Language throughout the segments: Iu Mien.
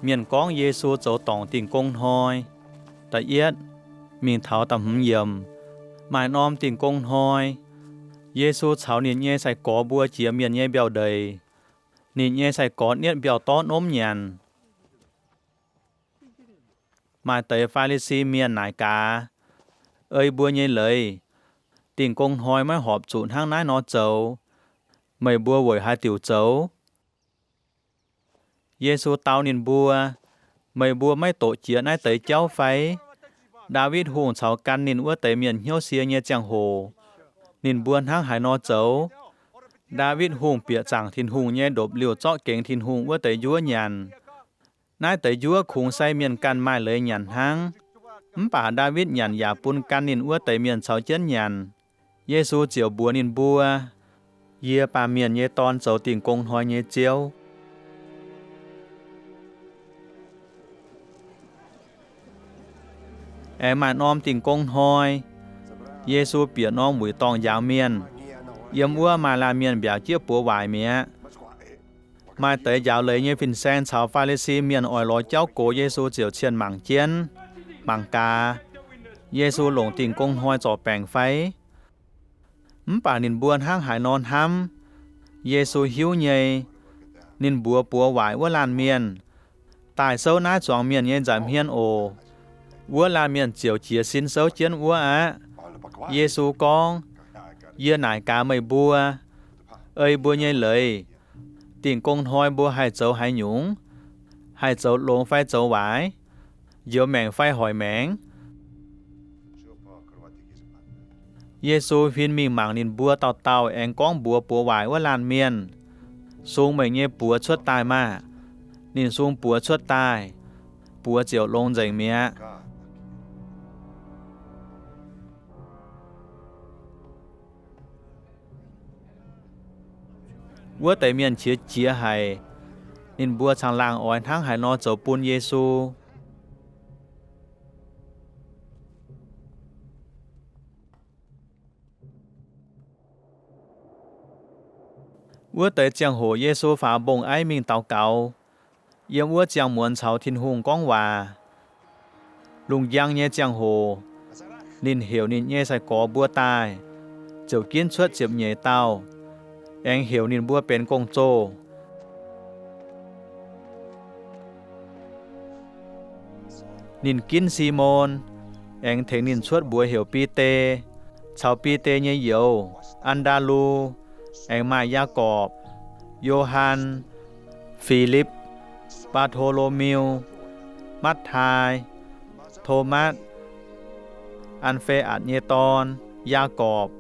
Mienh gorngv Yesu zoux dorngc Dingh Gong Hnoi. Da'yietv mingh taux da'hmz yiemc. Maaih norm Dingh Gong Hnoi, Yesu caux ninh nyei sai-gorx mbuo jiex mienh nyei mbiauh ndeic. Ninh nyei sai-gorx nietv mbiauh dorv nomv nyanc. Maaih deix Faa^li^si Mienh naaic gaax, Ei mbuo nyei leiz, Dingh Gong Hnoi maiv horpc zuqc hnangv naaiv nor zoux. Meih mbuo weic haaix diuc zoux? Yesu dau ninh mbuo, Meih mbuo maiv doqc jiex naaiv deix jauv fai? Ndaawitv Hungh caux gan ninh wuov deix mienh hnyouv sie nyei ziangh hoc, ninh mbuo hnangv haaix nor zoux? Ndaawitv Hungh bieqc zaangc Tin-Hungh nyei ndopv-liuh zorqv gengx Tin-Hungh wuov deix njuov nyanc. Naaiv deix njuov kungx sai mienh ganh maaih leiz nyanc hnangv. Mv baac Ndaawitv nyanc yaac bun gan ninh wuov deix mienh caux jienv nyanc. Yesu ziouc mbuox ninh mbuo, Yie, Baamh Mienh nyei Dorn, zoux Dingh Gong Hnoi nyei Ziouv. Aengx maaih norm Dingh Gong Hnoi, Yesu bieqc norm wuic dorngh njaaux mienh. Yiem wuov maaih laanh mienh mbiaauc jieqv buoz waaic mi'aqv. Maaih deix njaaux leiz nyei fin-saeng caux Faa^li^si Mienh oix lorz jauv gox Yesu ziouc cienh mangc jienv, mangc gaax. Yesu longc Dingh Gong Hnoi zorc baengc fai? Mv baac ninh mbuo hnangv haaix nor hnamv, Yesu hiuv nyei. Ninh mbuox buoz waaic wuov laanh mienh, Daaih souv naaiv zuangx mienh nyei nza'hmien oc. Wuov laanh mienh ziouc jiez sin souv jienv wuov aqv. Yesu gorngv, Yie naaic gaax meih mbuo, ei mbuo nyei leiz, Dingh Gong Hnoi mbuo haih zoux haaix nyungc? Haih zoux longx fai zoux waaic? Njoux maengc fai hoic maengc? Yesu huin mingh mangc ninh mbuo dauh dauh aengx gorngv mbuox buoz waaic wuov laanh mienh, Sung meih nyei buoz cuotv daaih maah! Ninh sung buoz cuotv daaih, buoz ziouc longx nzengc mi'aqv. Wuov deix mienh qiex jiez haic. Ninh mbuo caangh laangh oix hnangv haaix nor zoux bun Yesu. Wuov deix ziangh hoc Yesu faaux mbong-aiv mingh daux gaux. Yiem wuov ziangh muonz caux Tin-Hungh gorngv waac. Lungh njang nyei ziangh hoc, ninh heuc ninh nyei sai-gorx mbuo daaih, ziouc ginv cuotv ziepc nyeic dauh, aengx heuc ninh mbuo benx gong-zoh. Ninh ginv Simon, aengx tengx ninh cuotv mbuox heuc Bide, caux Bide nyei youz, An^ndaa^lu, aengx maaih Yaagorpc, Yo^han, Filipv, Mbaa^to^lo^miu, Matv^tai, Tomatv, An^fe^atc nyei dorn, Yaagorpc,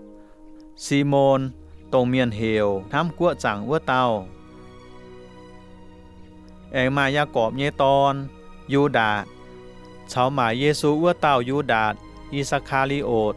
Simon, dongh mienh heuc Hnamv Guoqv Zaangc wuov dauh, aengx maaih Yaagorpc nyei dorn, Yu^ndaatc, caux maaic Yesu wuov dauh Yu^ndaatc, I^saa^kaa^li^otc.